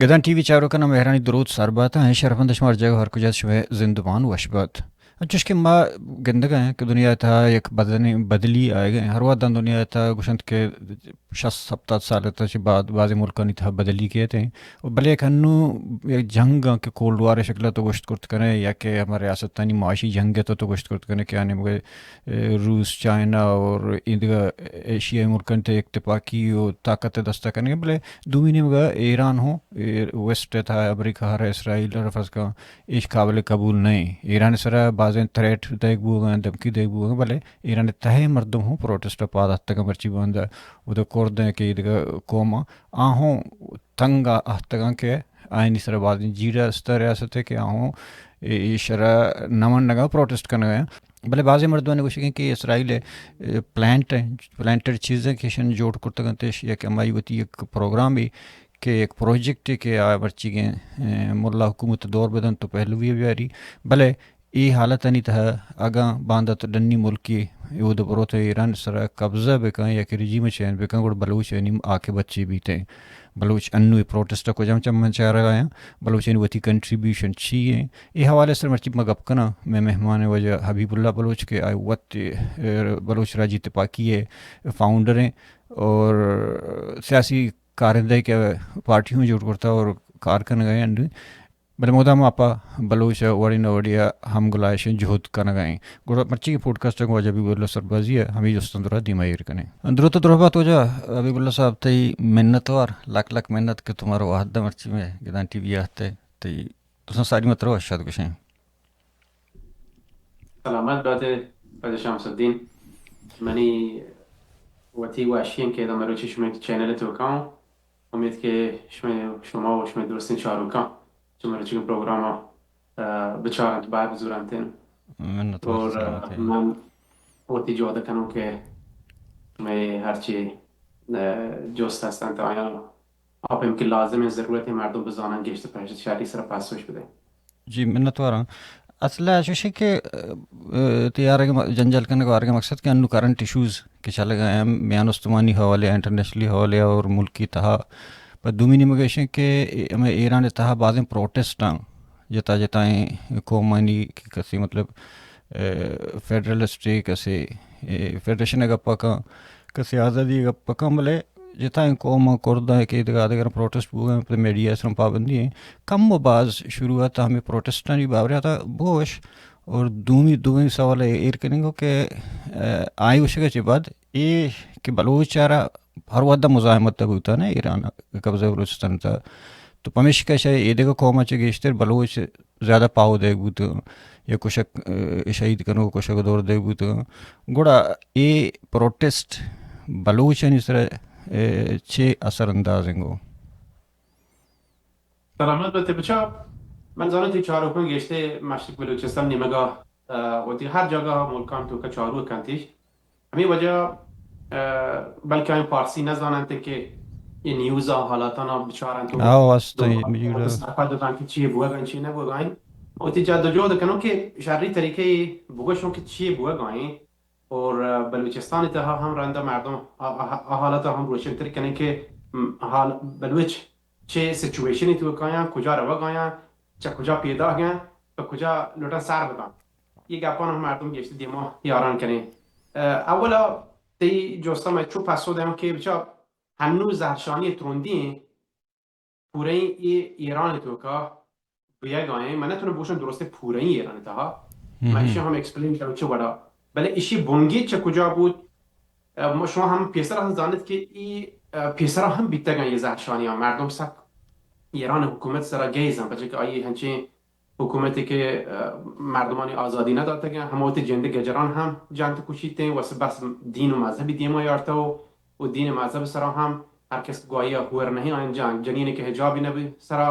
بزاں T V چاروکاں مہرانی درود سر بات ایں، شرفمند شما ہر جگہ ہر کجا شمئے زندمان وش بات۔ انچوش کہ ما گندگ ءَ ایں کہ دنیا ءِ تہا یک بدلے، بدلی آیگ ءَ ایں۔ ہر وہداں دنیا ءِ تہا گوشنت کہ شست ہپتاد سال ءَ چہ بعد بعضی ملکانی تہا بدلی کیت ایں۔ بلے یک ہنو یک جنگ آں کہ کولڈ وار ءِ شکل ءَ تو گوشت کرت کنے یا کہ ہما ریاستانی معاشی جنگ ءَ تو تو گوشت کرت کنے کہ آ نیمگ ءَ، اے، روس، چائنا اور ایدگہ ایشیائی ملکانی تہا یک تپاکی و طاقت ءِ دست ءَ کنگ ءَ، بلے دومی نیمگ ءَ ایران ہوں، اے، ویسٹ ءِ تہا امریکہ ہر اسرائیل ہر فرض کن ایش قابل قبول نہ ایں۔ ایران ءِ سرا بازیں تھریٹ دئیگ بوگ ءَ، دھمکی دئیگ بوگ ءَ، بلے ایران ءِ تہا مردم ہوں پروٹسٹ ءَ پاد اتکگ ءَ، مرچی باندا اود ءَ کرد ایں کہ ایدگہ قوم آں، آ ہوں تنگ ءَ اتکگ ءَ کہ آیانی سرا بازیں جیڑہ است ءَ ریاست ءِ کہ آ ہوں اے، اے شرا نہ منگ ءَ، پروٹسٹ کنگ ءَ۔ بلے بازیں مردمانی گوشگ ایں کہ اسرائیل ءِ، اے، پلانٹ ایں، پلانٹڈ چیز ایں کہ ایشاں جوڑ کرتگ اَنت، ایش یک ہمائی وتی یک پروگرامے کہ یک پروجیکٹے کہ آ مرچیگیں، اے، ملا حکومت ءَ دور بدنت تو پہلوی ءَ بیاری، بلے اے حالتانی تہا اگاں باندا تو ڈنی ملکے اود ءَ بروت ءُ ایران ءِ سرا قبضہ بکن یا کہ رژیم ءَ چینج بکن، گڑا بلوچانی عاقبت چی بیت ایں؟ بلوچ انو اے پروٹسٹ ءَ کجام چماں چارگ ءَ آں؟ بلوچانی وتی کنٹریبیوشن چی ایں؟ اے حوالے ءِ سرا مرچی ما گپ کناں، مئے مہمان واجہ حبیب اللہ بلوچ کہ آ وت، اے، بلوچ راجی تپاکی ءِ فاؤنڈر ایں اور سیاسی کارندہ کہ پارٹی ہوں جوڑ کرتا اور کار کنگ ءَ ایں۔ بلے مدام آپا بلوچ ءَ وڑے نہ وڑے ءَ ہمگلائیش ءِ جہد کنگ ءَ ایں۔ گڑا مرچی کہ پوڈکاسٹ ءَ گوں واجہ حبیب اللہ سربازی ءَ ہمے جستاں درا دیما ایر کنیں۔ دروت ءُ درہبات واجہ حبیب اللہ صاحب، تئی منتوار، لک لک منت کہ تو مارا وہد دات مرچی مئے گدان ٹی وی ءَ اتکے۔ تئی درستاں ساری مترو اشاد گوشیں۔ سلامت بات ئے واجہ شمس الدین۔ منی وتی وشی ایں کہ ادا مروچی شمئے چینل ءِ توکا اوں۔ امیت کہ شمئے، شما و شمئے درستیں چاروکاں چہ مروچی پروگرام ءَ، آ، بچارنت، بہر بزورنت۔ منت وار، اور، آ، سلامت ئے۔ من وتی جہد کنوں کہ مئے ہرچی، آ، جست ہستنت آیاں آ پیم کہ لازم ایں، ضرورت ایں، مردم بزانن، گیشتر پہ شری سرا پسوش بدیں۔ جی، منتواراں۔ اصل ءَ چوشیں کہ، آ، تئی آرگ ءِ م-، جنجال کنگ ءُ آرگ ءِ مقصد کہ انو کرنٹ ایشوز کہ چلگ ءَ ایں، میان استمانی حوالے ءَ، انٹرنیشنلی حوالے ءَ اور ملکی تہا۔ پہ دومی نیمگ ءَ ایش ایں کہ ہمے ایران ءِ تہا بازیں پروٹسٹ آں، جتا جتائیں قومانی کہ کسے مطلب، آ، فیڈرل اسٹیٹ، کسے، آ، فیڈریشن ءِ گپ ءَ کن، کسے آزادی ءِ گپ ءَ کن، بلے جتائیں قوم ءَ، کرد ءَ کہ دگہ دگہ پروٹسٹ بوگ ءَ ایں، پہ میڈیا ءِ سرا پابندی ایں۔ کم و باز شروعات ءَ ہمے پروٹسٹانی بابت ءَ بوش اور دومی، دومی سوال ءَ ایر کنگ ءَ کہ، آ، آئی گوشگ ءَ چہ بعد اے کہ بلوچ ءَ را ہر وھد ءَ مزاحمت بوتگ نا ایران ءِ قبضہ بلوچستان ءِ تہا، تو پمیشکا شہ اے دگہ قوم ءَ چہ گیشتر بلوچ زیادہ پاہو دئیگ بوتگ یا کشگ، آ، شہید کنگ ءُ کشگ ءَ دور دئیگ بوتگ۔ گڑا اے پروٹسٹ بلوچانی سرا، آ، چے اثر انداز انگو؟ سلامت بات ئے بچا، من زاناں تئی چاروکاں گیشتر مشرق بلوچستان نیمگ ءَ، آ، وتی ہر جاگہ ملکاں توکا چاروک انت ایش۔ ہمے وجہ، آ، بلکہ آیاں پارسی نہ زاننت کہ اے نیوز ءِ حالاتاں بچارنت ءُ آو، است ایں، بجوڑ ءَ سرپد بنت کہ چی بوگ ءَ ایں، چی نہ بوگ ءَ ایں۔ وتی جد ءُ جہد کنوں کہ شری طریقے بگوشوں کہ چی بوگ ءَ ایں۔ اور، آ، بلوچستان ءِ تہا ہم رندا مردم آ، آ، آ حالات ءَ ہم روشن تر کنیں کہ، م، حال بلوچ چے سچویشن ءِ توکا آں، کجا روگ ءَ آں، چہ کجا پیداگ ءَ آں، پہ کجا لوٹاں سر بداں۔ اے گپاں ہم مردم گیشتر دیما یاران کنیں۔ آ، اولا تئی جست ءَ من چو پسو دیاں کہ بچا ہنو زہرشانی ترندی ایں، پوریں اے ایران ءِ توکا بیگ ءَ ایں۔ من نتوناں بگوشاں درستیں پوریں ایران ءِ تہا۔ من ایشی ہم ایکسپلین کناں چہ وڑا۔ بلے ایشی بنگیج چہ کجا بوت؟ آ، ما، شما ہم پیسر ہم زانت کہ ای، آ، پیسرا ہم بیتگ ایں اے زہرشانیاں۔ مردم سک ایران حکومت سرا گیز ایں، پرچہ کہ آئی ہنچیں حکومتے کہ، آ، مردمانی آزادی نہ داتگ ایں، ہما وتی جند گجران ہم جنت کشیت ایں، واسہ بس دین و مذہبی دیما یارتہ و، و دین مذہب سرا ہم ہر کس گواہی ہور نہیں آیاں جان، جنینے کہ حجابی نبی سرا،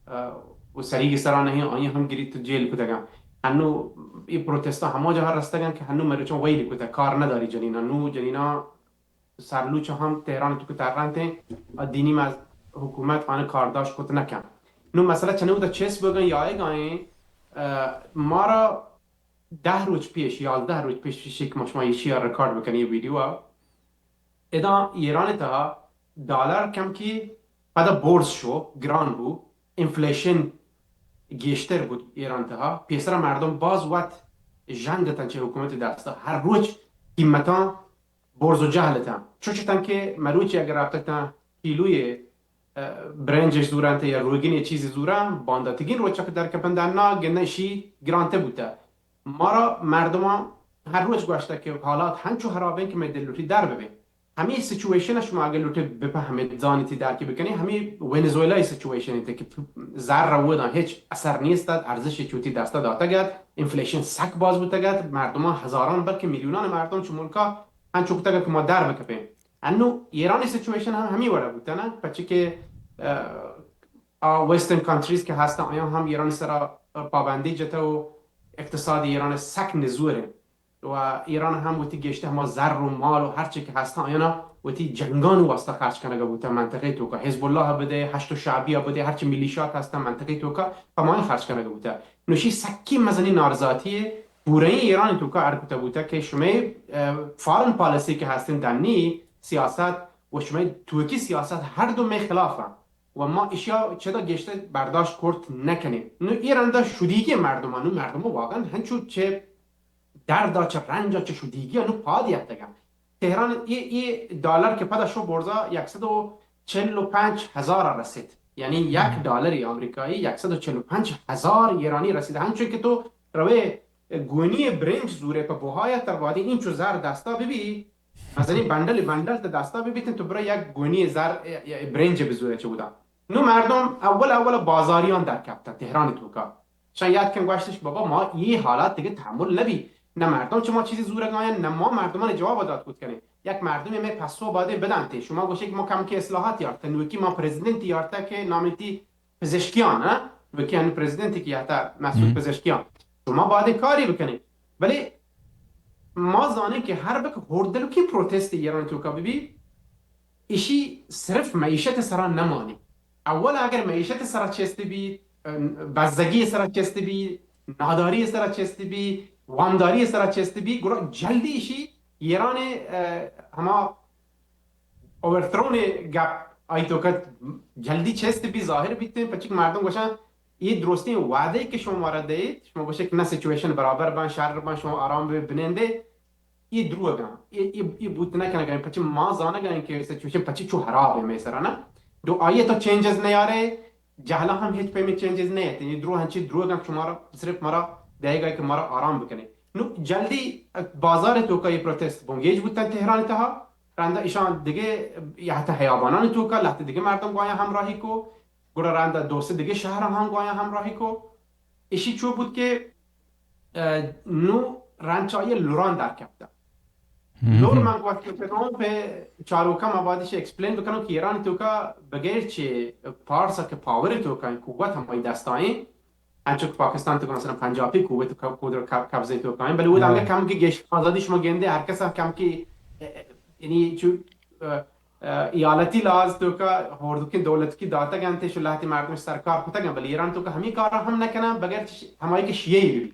آ، و سریگی سرا نہیں، آیاں ہم گریت و جیل کتگ ایں۔ ہنو ای پروتستا ہما جاہا رستگ ایں کہ ہنو مروچاں ویل کتگ، کار نداری جنیناں، نو جنیناں سرلوچ ہم تہران توکا ترنت ایں، آ دینی مز-، حکومت آن کارداشت کت نکن۔ نو مسئلہ چنودا چست بوگا آیگا ایں، آ، مارا دہ روچ پیش، یازدہ روچ پیش، شک ما شما ایشی ریکارڈ بکنی ویڈیو ءَ۔ ادا ایران تہا ڈالر کم کی پدا برز شو، گران بو، انفلیشن گیشتر بود ایران تہا. پیسرا مردم باز وت ژند اتن چہ حکومت دستا. ہر روچ قیمتاں برز و جہل اتن. چوش اتن کہ مروچی اگر رفتن کیلوی، اه، برنجش زورن یا روگن یا چیزی زورن، بانداتگین روچا کہ در کپن دنا گندن اشی گرانتر بوتا. مارا مردمان ہر روچ گوشتا کہ حالات ہنچو خرابیں کہ مئے دل لوٹی در ببیں. ہمے سچویشن شما اگر لوٹے بفہمید، زانیتی، درکی بکنی، ہمے ونزوئلای سچویشن انت کہ زر رودان ہچ اثر نیست ات، ارزش چوتی دستا داتگ ات، انفلیشن سک باز بوتگ ات، مردمان ہزاران بلکہ میلیونان مردم چہ ملکا انچو کتگ ات کہ ما در بکپیں. انو ایرانی سچویشن ہم ہمی وڑا بوتا نا، پچے کہ، اه، آ ویسٹرن کنٹریز کہ ہستن، آیاں ہم ایرانی سرا پابندی جتہ و اقتصاد ایران سک نزور انت. و ایران ہم وتی گیشتر ہما زر و مال و ہر چی کہ ہستن، آیانا وتی جنگان واسطہ خرچ کنگا بوتا منطقہ توکا. حزب اللہ بدے، حشد شعبی بدے، ہر چی میلیشیات ہستن منطقہ توکا، پہ ہمائی خرچ کنگا بوتا. نوشی سکی مزنی نارضایتی پوریں ایران توکا ارکتا بوتا کہ شمے، اه، فارن پالیسی کہ ہستن دنی سیاست و شمے توکی سیاست ہر دو مئے خلاف انت. و ما اشیا چدا گیشتر برداشت کرت نکنیں. نو ای رندا شدیگی مردمان، نو مردم واقعاً ہنچو چہ دردا، چہ رنجا، چہ شدیگی نو پاد یتگن. تہران ای، ای ڈالر کہ پدا شو برزا یک صد و چل و پنچ ہزار رسید. یعنی یک ڈالر آمریکایی یک صد و چل و پنچ ہزار ایرانی رسید. ہنچو کہ تو روے گونی برنج زورے پہ بوہایا تر وادی اینچو زر دستا ببی، مزنی بنڈل بنڈل تے دستا ببیتن تو برا یک گونی زر، اه، اه، برنج بزوره چه بودا. نو مردم اول اول بازاریان در کپتن تهران توکا. شان یاد کن گوشتش بابا ما ای حالات دیگه تحمل نبی. نه مردم چه ما چیزی زورگاین، نه ما مردمان جواب داد کت کنیم. یک مردم می پسو باده بدنته. شما گوشه که ما کم که اصلاحات یارته، نوکی ما پرزیدنت یارته که نامیتی پزشکیان، ها؟ وکی انو پرزیدنتی که یاتا مسئول پزشکیان. شما باید کاری بکنید. ولی ما زانیں کہ ہر بک ہردلکی پروتست ایران توکا ببی، ایشی صرف معیشت سرا نمانی. اول اگر معیشت سرا چست بی، بزگی سرا چست بی، ناداری سرا چست بی، وامداری سرا چست بی، گڑا جلدی ایشی ایران، اه، ہما اوورتھرون گپ آئی توکا جلدی چست بی ظاہر بیتیں، پچک مردم گوشن، یہ درستیں وعدے کہ شما مارا دئیت، شما گوشے کہ نہ سچویشن برابر بان، شر بان، شما آرام بے بنندے، یہ دروگاں، یہ، یہ، یہ بوت نہ کنگا، پچک ما زانگا کہ سچویشن پچک چو خراب ہے مئے سرا نا. دو آئیے تو چینجز نیارے، جہلا ہم ہچ پیمیں چینجز نیت، یہ درو ہنچی دروگاں شما را صرف مارا دئیگا کہ مارا آرام بکنے. نو جلدی بازار توکا یہ پروتست بنگیج بوتن تہران تہا، رندا ایشان دگہ یا حتی حیابانان توکا لہتے دگہ مردم گوایا ہمراہی کو، گڑا رندا دو سے دگہ شہر ہم گوایا ہمراہی کو. ایشی چو بود کہ، اه، نو رنچ آئی لوران در کپتا. لور من گوشت کہ تمام پہ چاروکا ما بعدش ایکسپلین بکنم کہ ایران توکا بغیر چہ پارس کہ پاور توکا قوت ہمائی دستائیں، انچو کہ پاکستان تو مثلاً پنجابی قوت ق-، قدرت ق-، قبضے توکا ہیں، بلے وہ دانگا کم کہ گیش آزادی شما گندے، ہر کسا کم کہ، اه، یعنی چو، اه، اه، ایالتی لحاظ توکا ہوردکیں دولت کی داتا گنتے، شو لہتی مردم سرکار کتا گن، بلے ایران توکا ہمی کارا ہم نہ کنا، بغیر چ-، ہمائی کہ شیعی بی.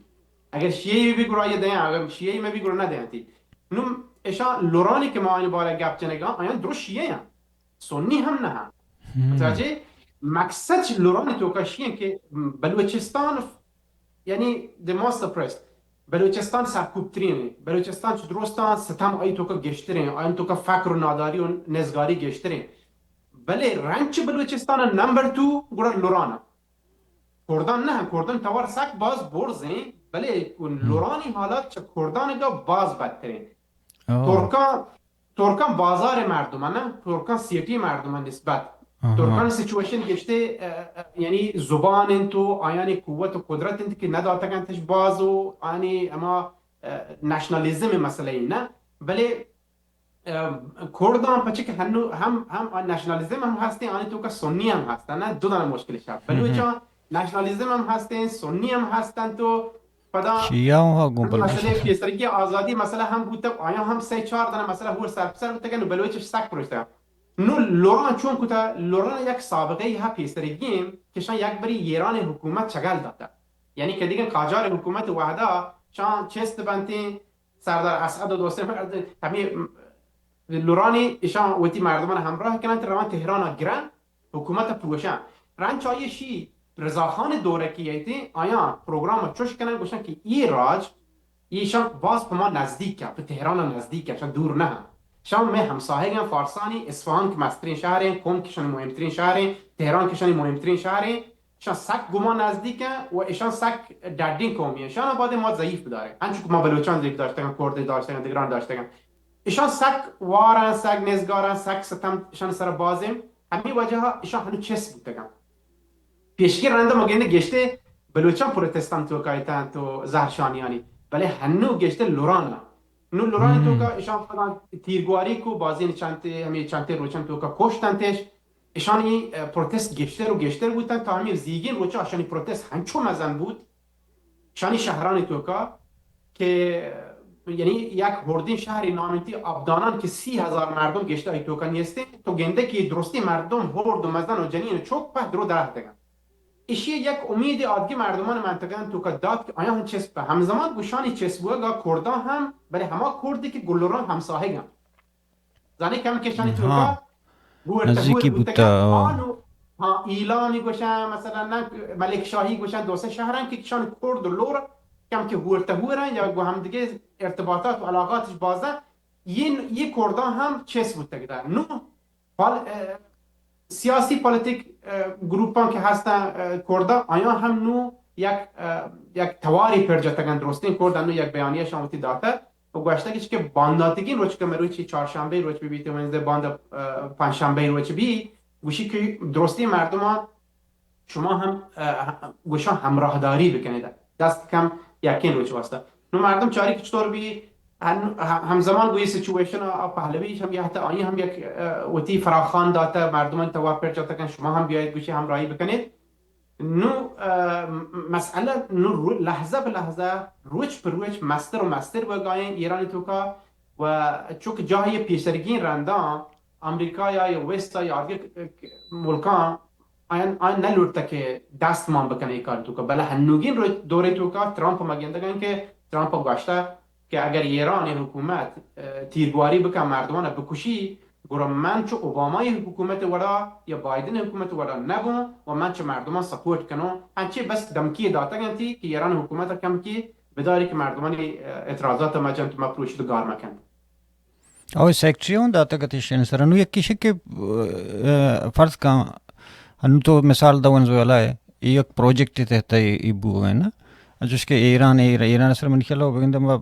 اگر شیعی بی گڑا یہ دیں، اگر شیعی میں بی گڑا نہ دیں تی. نو اشا لورانی کہ ما آئین بارے گپ جنگا، آیان درو شیعی ہیں. سنی ہم نہ ہاں. متوجہ؟ مقصد چہ لورانی توکا شی ہیں کہ بلوچستان، یعنی the most oppressed، بلوچستان سرکوبترین ہیں، بلوچستان چہ درستان ستم آئی توکا گیشترین، آئی توکا فقر و ناداری و نزگاری گیشترین. بلے رنچ بلوچستان نمبر ٹو گڑا لوران. کردان نہ، کردان توار سک باز برز ہیں، بلے لورانی حالات چہ کردان گا باز بدترین. ترکان، ترکان بازار مردم نا، ترکان سیٹی مردم نسبت. ترکان سچویشن گشتے، اه، اه، یعنی زبان انت و آیانی قوت و قدرت انت کہ نداتگ انتش باز و آنی اما، اه، نیشنالیزم مسئلہ ای نا. بلے، اه، کردان پچے کہ ہنو ہم، ہم آ نیشنالیزم ہم ہستیں، آنی توکا سنی ہم ہستن نا، دو دانہ مشکل شد. بلوچان نیشنالیزم ہم ہستیں، سنی ہم ہستن تو پدا شیعہ ہم ہا گوں مسئلہ بلوچ. پیسرگی آزادی مسئلہ ہم بوتگ، آیا ہم سہ چار دانہ مسئلہ ہور سرپسر بوتگ، نو بلوچ سک پرشتگ. نو لوران چون کتا، لوران یک سابقہ ہا پیسرگی ہیں کہ شان یک بری ایران حکومت چگل داتا. یعنی کہ دیگه قاجار حکومت وحدا شان چست بنتیں، سردار اسعد و دوستے مرد، ہمیں لورانی اشان وتی مردمان ہمراہ کنن، روان تہران گرن، حکومت پروشن. رند چہ آئی شی رضا خان دورہ کہ ایتیں، آیاں پروگرام چوش کنن، گوشن کہ اے راج، ایشان باز پہ ما نزدیک ایں، پہ تہران نزدیک ایں، ایشان دور نہ ایں. ایشان مئے ہمساہگ ایں، فارسانی. اصفہان کہ مسترین شہر ایں، قم کہ ایشانی مہمترین شہر ایں، تہران کہ ایشانی مہمترین شہر ایں، ایشان سک گمان نزدیک ایں و ایشان سک ڈڈیں قومی ایں. ایشان باید ما ضعیف بداریں، انچو کہ ما بلوچان ضعیف داشتگن، کرد داشتگن، دگران داشتگن. ایشان سک وار ایں، سک نزگار ایں، سک ستم ایشان سر باز ایں. ہمے وجہ ایشان ہنو چست بوتگن. پیشکی رند ما گندے گشتے بلوچان پروتستان توکا ایتن تو زہرشانیانی، بلے ہنو گشتے لوران. نو لورانی توکا ایشان پدا تیرگواری کو، بازین چنتے، ہمے چنتے روچن توکا کشتنتش. ایشانی، اه، پروتست گیشتر و گیشتر بوتن تا ہمے زیگین روچا ایشانی پروتست ہنچو مزن بوت. ایشانی شہرانی توکا کہ، یعنی، یک ہردین شہری نام انتی آبدانان کہ سی ہزار مردم گیشتر آئی توکا نیستیں، تو گندے کہ درستی مردم ہرد و مزن و جنین و چوک پہ درو درہتگن. ایشی یک امید آدگی مردمان منطقہ انت توکا دات کہ آیاں ہم چست بہ. ہمزمان گوشانی چست بوگا کرداں ہم، بلے ہما کردی کہ گلوران ہمساہگ انت. زانے کم کشانی توکا گورتہ نزدیکی گور بوتگا. بوتا، آ. آنو، ہاں، ایلامی گوشن، مثلاً، نہ، ملک شاہی گوشن، دو سے شہرن کہ کشان کرد و لور کم کہ ہورتہ ہورن یا گو ہم دیگه ارتباطات و علاقاتش بازن. یہ، یہ کرداں ہم چست بوتگ در. نو پال-، اه، سیاسی پالیتیک، اه، گروپان کہ ہستن، اه، کردان، آیان ہم نو یک، اه، یک تواری پر جتگن. درستین کرد انو یک بیانیہ شان وتی داتہ و گوشتگش کہ بانداتگین روچ کہ مروچی چارشنبہ روچ بی بیت، ونزدے باند، اه، پنجشنبہ روچ بی، گوشی کہ درستین مردمان شما ہم، اه، گوشان ہمراہداری بکنید، دست کم یکین روچ واسطہ. نو مردم چاری کہ چطور بی، ہن-، ہ-، ہمزمان گوئی سچویشن آ پہلوی ہم یہتہ، آئی ہم یک، اه، وتی فراخان داتہ، مردمان توار پر جاتہ کن، شما ہم بیایید گوشی ہمراہی بکنید. نو، اه، م-، مسئلہ نو رو-، لحظہ بہ لحظہ، روچ پہ روچ مستر و مستر بوگائیں ایرانی توکا و چک جاہی پیسرگین رندان امریکا یا، یا ویستا یا آدگہ ملکان آیان، آیان نہ لوٹتا کہ دست مان بکنن اے کار توکا، بلے ہنوگین رو-، دورے توکا ترامپ ما گندگن کہ ترامپ گوشتا کہ اگر ایران حکومت، اه، تیرگواری بکن، مردمان بکشی، گڑا من چو اوبامای حکومت وڑا یا بایدن حکومت وڑا نبوں و من چو مردمان سپورٹ کنوں. انچے بس دمکی داتگ انتی کہ ایران حکومت کم کی بداری کہ مردمانی، اه، اعتراضات مجن تو مپروشت و گار مکن. او سیکرٹری ہوں داتگ ات ایشانی سرا. نو یکیش کہ، اه، فرض کن، انو تو مثال دا ونزویلا ہے، اے یک پروجیکٹ تحت اے، اے بوگ ہے نا. انچوش کہ ایران، ایر-، ایران سر من خیال ہو بگندم، اه،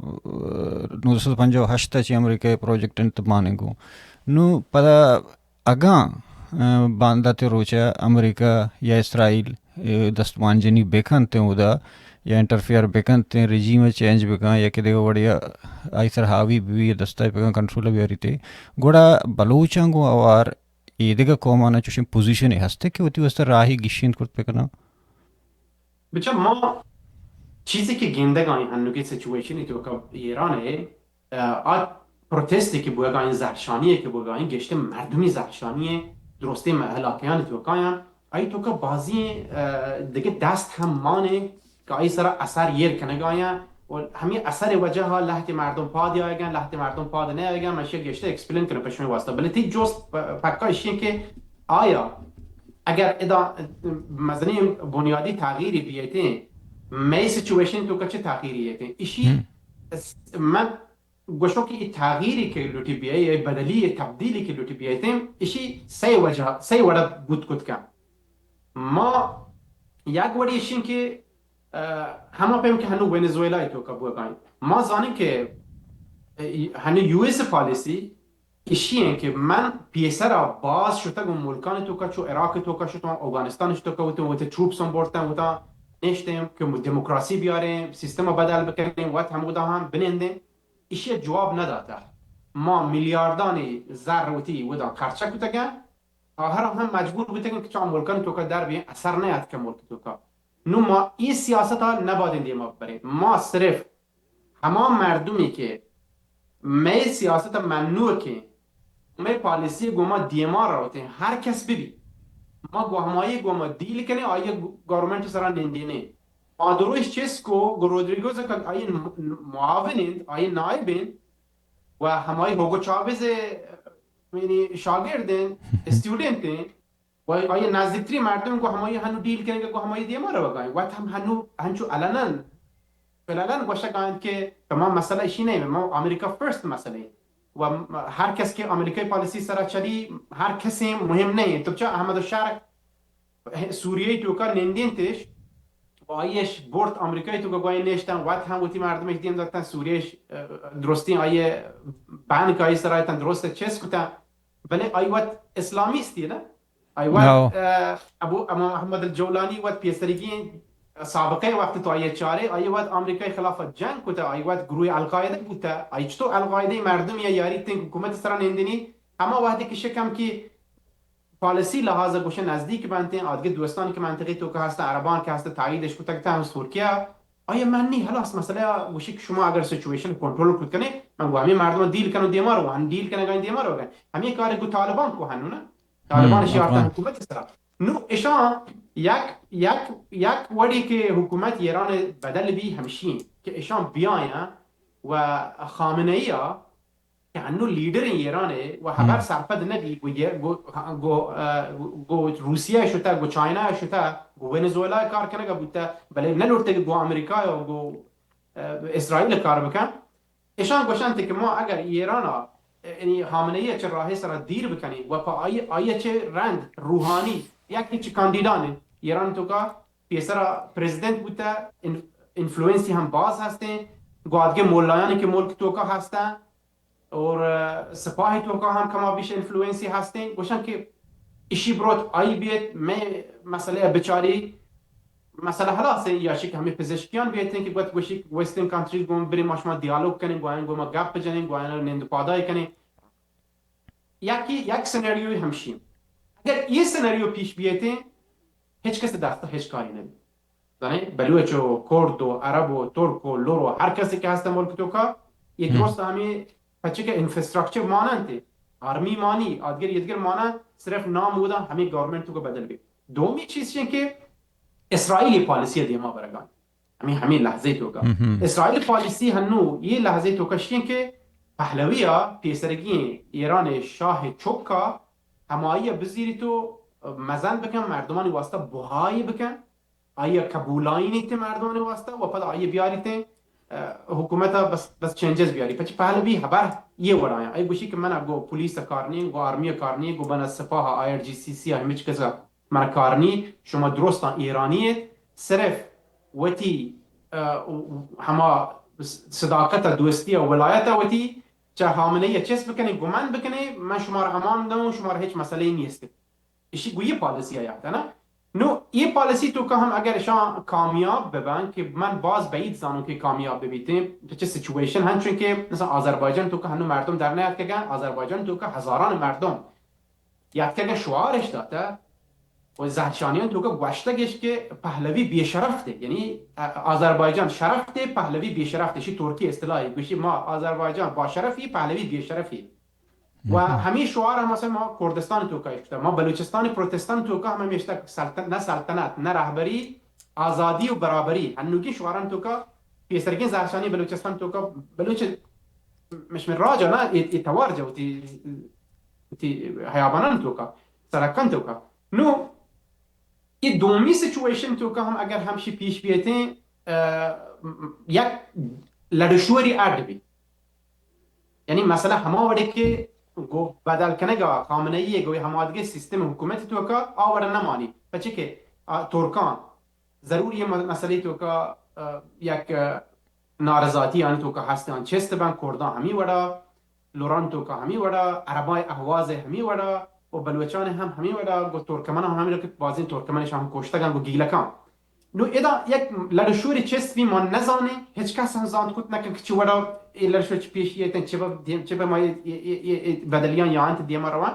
نو سد پنجاہ و ہشت چی امریکہ پروجیکٹ انت ماننگو. نو پدا اگاں، اه، باندات روچا امریکہ یا اسرائیل، اه، دست مانجنی بکنت اودا، یا انٹرفیئر بکنت، رژیم چینج بکن، یا کہ دگہ وڑیا آئی سر حاوی بی، دستا بکن، کنٹرول بیاریتے، گڑا بلوچاں گوں اوار ایدگہ قومانا چوشیں پوزیشن ہستے کہ وتی واسطہ راہی گیشینت کرت بکناں؟ بچا ما چیزی کہ گندگ آئیں ہنوگی سچویشن توکا ایران ہے، اه، آ پروتستی کہ بوگا آئیں، زہرشانی کہ بوگا آئیں، گشتے مردمی زہرشانی، درستی علاقیان توکا آئیں، آئی توکا بازی، اه، دگہ دست ہم مانے کہ آئی سرا اثر ایر کنگا آئیں و ہمیں اثر وجہ لہتے مردم پاد آئیگن، لہتے مردم پاد نہ آئیگن. من شی گشتے ایکسپلین کنم پہ شما واسطہ، بلے تی جست پ-، پکا اشی کہ آیا اگر ادا مزنیں بنیادی تغییری بیتیں، مئے سچویشن توکا چہ تغییری ایتیں؟ اشی س-، من گوشوں کہ اے تغییری کہ لوٹی بیئے، اے بدلی، اے تبدیلی کہ لوٹی بیئے، ایشی سئے وجہ، سئے وڑا بوت کت کن. ما یک وڑی ایشی کہ، اه، ہما پیم کہ ہنو وینزویلا توکا بوگائیں. ما زانیں کہ، اه، ہنو یو ایس پالیسی ایشی ہیں کہ من پیسرا باز شتگ اوں ملکان توکا، چو عراق توکا شتوں، اوگانستان توکا وتی، وتی ٹروپس ہم برتن، وتا نشتیں کہ دموکراسی بیاریں، سیستم بدل بکنیں، وت ہمودا ہم بنندیں. ایشی جواب نداتہ. ما میلیاردانی زر وتی ودا خرچہ کتگن، آہر ہم مجبور بوتگن کہ چا ملکان توکا در بیں، اثر نیاتکہ ملک توکا. نو ما ای سیاست ء نباید دیما ببریں. ما صرف ہما مردمی کہ مئے سیاست ء منوکیں، مئے پالیسی گوما دیما روتیں، ہر کس ببی، ما گو ہمائی گوما دیل کنیں، آئی گورنمنٹ سرا نندینیں. مادروش چیسکو گو رودریگوز کہ آئی معاون انت، آئی نائب انت، و ہمائی ہوگو چاویز، یعنی شاگرد انت، اسٹوڈنٹ انت، و آئی نزدیکترین مردم گو ہمائی ہنو ڈیل کنگا، گو ہمائی دیما روگا ایں۔ وت ہم ہنو ہنچو علنا، فعلا گوشگا انت کہ پہ ما مسئلہ اشی نہ، ما امریکہ فرسٹ مسئلہ ایں۔ و ہر کس کہ امریکہ پالیسی سرا چلی، ہر کسی مہم نہ۔ تو چا احمد الشرق سوریہ توکا نندینتش، و آئیش برت امریکہ توکا گوائیں نشتن، وت ہم وتی مردمش دیم داتن، سوریہش، اه، درستین آئی بین کہ آئی سرا تن درست چست کتن، بلے آئی وت اسلامیستی نا، آئی وت، اه، ابو امام احمد الجولانی وت پیسرگی سابقہ وقت تو آئی چارے، آئی وت امریکہ خلاف جنگ کتا، آئی وت گروہ القاعدہ بوتا، آئی چطور القاعدہ مردم یا یاری تن حکومت سرا نندنی، ہما وقتی کہ شکم کی پالیسی لحاظ گوشن نزدیک بنتیں، آدگہ دوستان کہ منطقی توکا ہستن، عربان کہ ہستن، تاییدش کتگ تن، ترکیہ، آیا من نی، خلاص مسئلہ گوشی کہ شما اگر سچویشن کنٹرول کت کنے، من گو ہمیں مردم ڈیل کنو دیما رو، ہم ڈیل کنگا دیما رو گن۔ ہمیں کار گو طالبان کو ہنو نا، طالبان شی آرتن حکومت سرا۔ نو اشان یک، یک، یک وڑی کہ حکومت ایران بدل بی ہمشین کہ اشان بیاین و خامنہ ای کہ ہنو لیڈر ایران ء و ہبر سرپد نہ بی، گو، گو، گو، اه، گو روسیہ شتہ، گو چائنا شتہ، گو ونزویلا کار کنگا بوتہ، بلے نہ لوٹتے کہ گو امریکہ و گو، اه، اسرائیل کار بکن۔ اشان گوشنت کہ ما اگر ایران ء، یعنی خامنہ ای چہ راہ سرا دیر بکنی و پہ آئی، آئی چہ رند روحانی یک چہ کاندیدان ایران توکا پیسرا پریزیدنت بوتہ، ان-، انفلوئنسی ہم باز ہستیں، گو آدگہ مولایانی کہ ملک توکا ہستن، اور، اه، سپاہ توکا ہم کما بیش انفلوئنسی ہستیں، گوشن کہ اشی بروت آئی بیت، میں مسئلہ بچاری، مسئلہ خلاص ہے، یا شک ہمیں پزشکیان بیتیں کہ گوت گوشی ویسٹرن کنٹریز گون برے ما شما دیالوگ کنیں، گوائیں گو ما گپ جنیں، گوائیں نند پادائی کنیں۔ یکی، یک سیناریوی ہمشی۔ اگر یہ سیناریو پیش بیتیں، ہچ کس دست ہچ کاری نبی۔ زانئے بلوچ و کرد و عرب و ترک و لر و ہر کسی کہ ہستہ ملک توکا، یہ درست ہمیں پچے کہ انفراسٹرکچر ماننت، آرمی مانی، آدگر یدگر مانن، صرف نام اودا ہمیں گورنمنٹ توکا بدل بی۔ دومی چیز یہ کہ اسرائیلی پالیسی دیما برگان۔ ہمیں، ہمیں لحظے توکا۔ اسرائیلی پالیسی ہنو یہ لحظے توکا شی کہ پہلوی ء پیسرگی ایران شاہ چکا ہمائی بزیری تو مزن بکن، مردمانی واسطہ بہائی بکن، آئی ء قبولائینیت مردمانی واسطہ و پدا آئی ء بیاریت، اه، حکومت ء بس، بس چینجز بیاری۔ پچ پہلوی ہبر یہ وڑایا۔ آئی گوشی کہ من ء گو پولیس ء کار نی، گو آرمی ء کار نی، گو بنا سپاہ ء آئی آر جی سی سی ء ہمچ کس ء من ء کار نی، شما درستاں ایرانی ایت، صرف وتی، اه، ہما صداقت ء دوستی ء ولایت ء وتی چہ خامنہ ای ء چست بکنے، گمان بکنے، من شما را امان دوں، شما را ہچ مسئلہ ای نیست۔ اشی گوئی پالیسی آیات ہے نا۔ نو اے پالیسی توکا ہم اگر اشاں کامیاب ببن کہ من باز بعید زانوں کہ کامیاب ببیتیں، تو چہ سچویشن ہن چون کہ مثلا آذربائیجان توکا ہنو مردم در نیاتکگن، آذربائیجان توکا ہزاران مردم یاتکگن شعارش داتا و زہرشانیان توکا گوشتگش کہ پہلوی بے شرف تے، یعنی آذربائیجان شرف تے، پہلوی بے شرف تے، شی ترکی اصطلاحی گوشی ما آذربائیجان با شرفی، پہلوی بے شرفی۔ و ہمیں شعار ہم مثلا ما کردستان توکا اشکتا، ما بلوچستان پروتستان توکا ہم ہمیشتا سلطن-، نہ سلطنت، نہ رہبری، آزادی و برابری۔ ہنوگی شعاران توکا پیسرگیں زہرشانی بلوچستان توکا بلوچ مشمر راجا نا اے، اے توار جا وتی، وتی حیابانان توکا، سڑکان توکا۔ نو اے دومی سچویشن توکا ہم اگر ہمشی پیش بیتیں، اه، یک لڑشوری اڈ بی۔ یعنی مسئلہ ہما وڑے کہ گو بدل کنگا خامنہ ای گو ہما دگہ سیستم حکومت توکا آ وڑا نہ مانی۔ پچے کہ، آ، ترکان ضرور یہ م-، مسئلے توکا، آ، یک، آ، نارضاتی آن توکا ہستان چست بن، کردان ہمی وڑا، لوران توکا ہمی وڑا، عربای احواز ہمی وڑا، و بلوچان ہم ہمی وڑا، گو ترکمن ہم ہمی وڑا کہ بازیں ترکمن شان کشتگان گو گیلکان۔ نو ادا یک لڑشوری چست بی ما نزانیں، ہچ کس ہم زانت کت نکن کہ چی وڑا اے لڑشور چی پیش ایتن، چی با دیم، چی با ما اے، اے، اے، اے، اے بدلیان یا انت دیما روان۔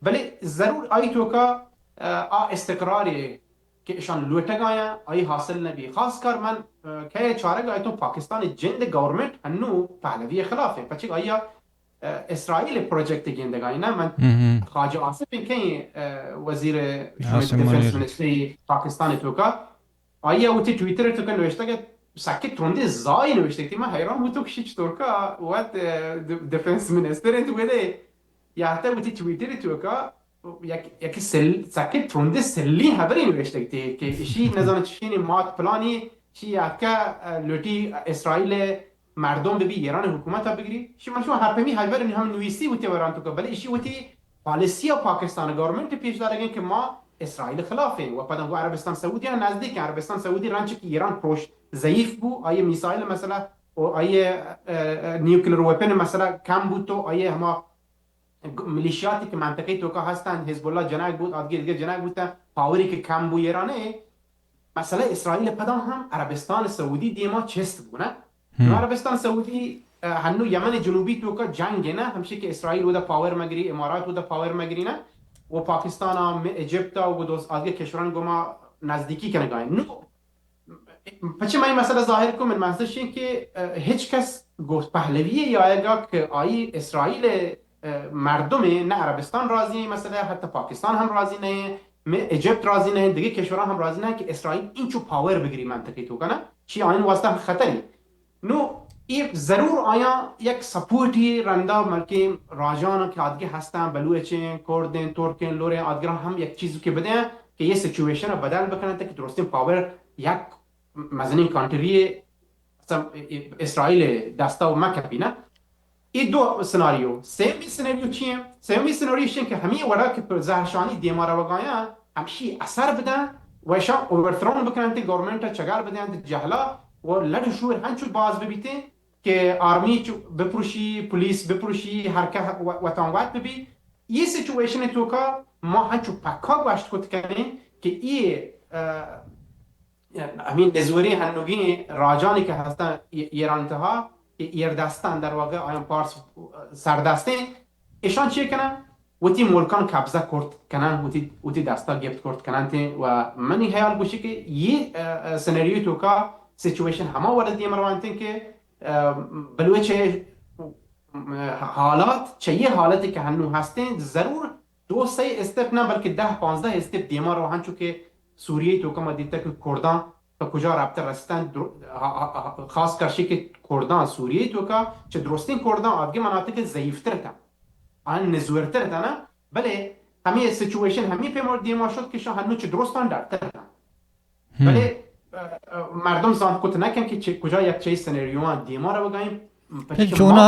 بلے ضرور آئی توکا، آ، آ استقرار کہ اشان لوٹگایاں، آئی حاصل نبی۔ خاص کر من، آ، کہ چارگ آیتوں پاکستان جند گورنمنٹ ہنو پہلوی خلاف ہے۔ پچک آیا اه، اسرائیل پروجیکٹ گندگا، نہ من خواجہ آصف کہیں، اه، وزیر ڈیفنس منسٹری پاکستان توکا، آئی وتی ٹویٹر توکا نوشتہ کہ سکی ترندی زائی نوشتہ کہ من حیران بوتوں کہ شی چطور کا وت، اه، ڈیفنس منسٹر انت ودے یا حتی وتی ٹویٹر توکا یک، یک سل، سکت ترندیں سلیں ہبرے نوشتگ تے کہ اشی نزاناں چشیں مات پلانی، چی آکا، اه، لوٹی اسرائیل مردم ببی ایران حکومت بگری۔ شما، شما ہر پمی ہبر ہم نویسی وتی وران توکا، بلے اشی وتی پالیسی پاکستان گورنمنٹ پیش دارگیں کہ ما اسرائیل خلاف ہیں و پدا گو عربستان سعودی نزدیک ہیں۔ عربستان سعودی رنچ کہ ایران پروش ضعیف بو، آئی میسائل مسئلہ و آئی، اه، اه، نیوکلر ویپن مسئلہ کم بو تو آئی ہما گ-، ملیشیاتی کہ منطقهٔ توکا هستند، حزب الله جنگ بود، آدگه دیگه جنگ بودن، پاوری که کم بو ایرانه، مسئله اسرائیل پدا هم عربستان سعودی دیما چست بو، نه؟ هم. عربستان سعودی، اه، هنو یمن جنوبی توکا جنگ نه، همشه که اسرائیل ودا پاور مگری، امارات ودا پاور مگری، نه؟ و پاکستان هم، اجپت و دوست آدگه کشوران گما نزدیکی کنگاین. نو پچه من این مسئله ظاهر کنم، من منظورش این که، اه، هیچ کس گفت پهلوی یا اگا که آئی اسرائیل، اه، مردم نه عربستان راضی این مسئله، حتی پاکستان هم راضی نه، م-، اجپت راضی نه، دیگه کشوران هم راضی نه که اسرائیل اینچو پاور بگیری منطقه توکا، نه؟ چی آین واسطه خطری. نو، اے ضرور آیاں یک سپورٹی رندا ملکیں راجان کہ آدگہ ہستاں، بلوچیں، کردیں، ترکیں، لوریں، آدگراں ہم یک چیز کہ بدیں کہ یہ سچویشن بدل بکنن کہ درستیں پاور یک مزنیں کنٹری اسرائیل دستا و مکپی، نہ؟ اے دو سناریو۔ سیمی سناریو چی ہیں؟ سیمی سناریو ایش ہیں کہ ہمیں وڑا کہ پر زہرشانی دیما روگایاں ہمشی اثر بدن و اشاں اوورتھرون بکنن تے گورنمنٹ چگل بدن تے جہلا و لڑ شور ہنچو باز ببیتیں کہ آرمی چو بپروشی، پولیس بپروشی، ہر کہ و-، وطن وت ببی۔ یہ سچویشن توکا ما ہنچو پکا گوشت کت کنیں کہ یہ، اه، ہمیں نزوری ہنوگیں راجانی کہ ہستن ای-، ایران تہا، ای-، ایردستان در واقع آیان پارس سردستیں، ایشان چی کنن؟ وتی ملکان قبضہ کرت کنن، وتی، وتی دستا گپت کرت کنن تے و منی خیال گوشی کہ یہ، اه، اه، سناریو توکا سچویشن ہما وڑا دیم روان تے کہ، اه، بلوچ، اه، حالات چہ یہ حالتی کہ ہنو ہستیں ضرور دو سئے استپ نہ بلکہ دہ پانزدہ استپ دیما رو ہنچو کہ سوریہ توکا ما دیتا کہ کردان تا کجا رابطہ رستن در-، ہا-، ہا-، ہا-، خاص کر شی کہ کردان سوریہ توکا چہ درستیں کردان آدگہ مناطق ضعیفتر تا۔ آن نزورتر تا نا، بلے ہمیں سچویشن ہمیں پہ مور دیما شد کہ شاہ ہنو چہ درستان ڈرتر تا۔ ہم۔ بلے، اه، اه، مردم زانت کت نہ کن کہ چہ کجا یک چی سناریو آن دیما روگائیں، پچھے چونا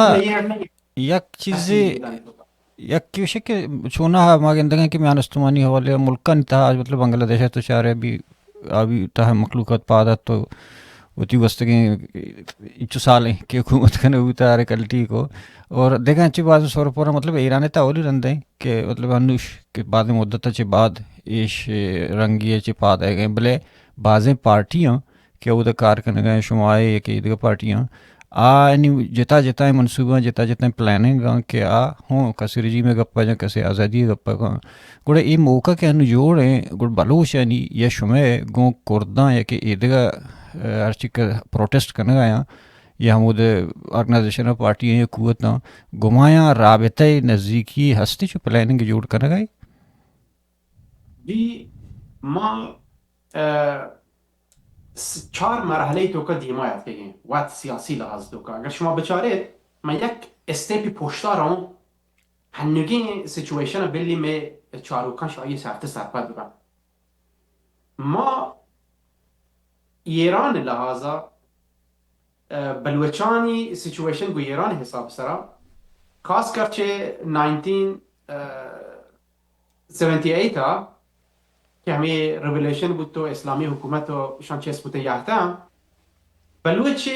ما یک چیزے، یک چیزے کہ چونا ما گندگیں کہ میان استمانی حوالے ملکانی تہا، مطلب بنگلہ دیش تو چارے بھی آبی تہا مخلوقات پاد ات تو وتی گوستگیں انچو سالیں کہ حکومت کنے بوتا ہر کلٹی کو۔ اور دگہ انچی باز سور پورا مطلب ایران تا اولی رندیں کہ مطلب انوش کہ بعد مدت چہ بعد ایش رنگی چہ پاد آئے گئے، بلے بازیں پارٹیاں کہ اودا کار کنگا ہیں، شما اے کہ دگہ پارٹیاں، آ یعنی جتا جتا منصوبہ، جتا جتا پلاننگ آں کہ آ ہوں کسی رجیم گپا جاں، کسی آزادی گپا کاں۔ گڑا اے موقع کہ انو جوڑ ہیں، گڑا بلوچ یعنی یا شمے گوں کرداں یا کہ اے دگہ، اه، ہرچی کہ پروٹیسٹ کنگا یا، یا ہمود آرگنائزیشن پارٹی یا قوت گمایاں رابطہ نزدیکی ہستی چو پلاننگ جوڑ کنگا؟ جی، ما، اه، س-، چار مرحلہ توکا دیما اتکگیں وت سیاسی لحاظ توکا۔ اگر شما بچاریت، من یک استیپی پشتا رون، ہنگیں سچویشن بلی میں چاروکاں شاہی سرت سرپد بکن۔ ما ایران لحاظا، اه، بلوچانی سچویشن گو ایران حساب سرا، خاص کر چہ نائنٹین سیونٹی ایٹ ء کہ ہمے ریولیوشن بوت و اسلامی حکومت و شان چست بوتن یہتاں، بلوچ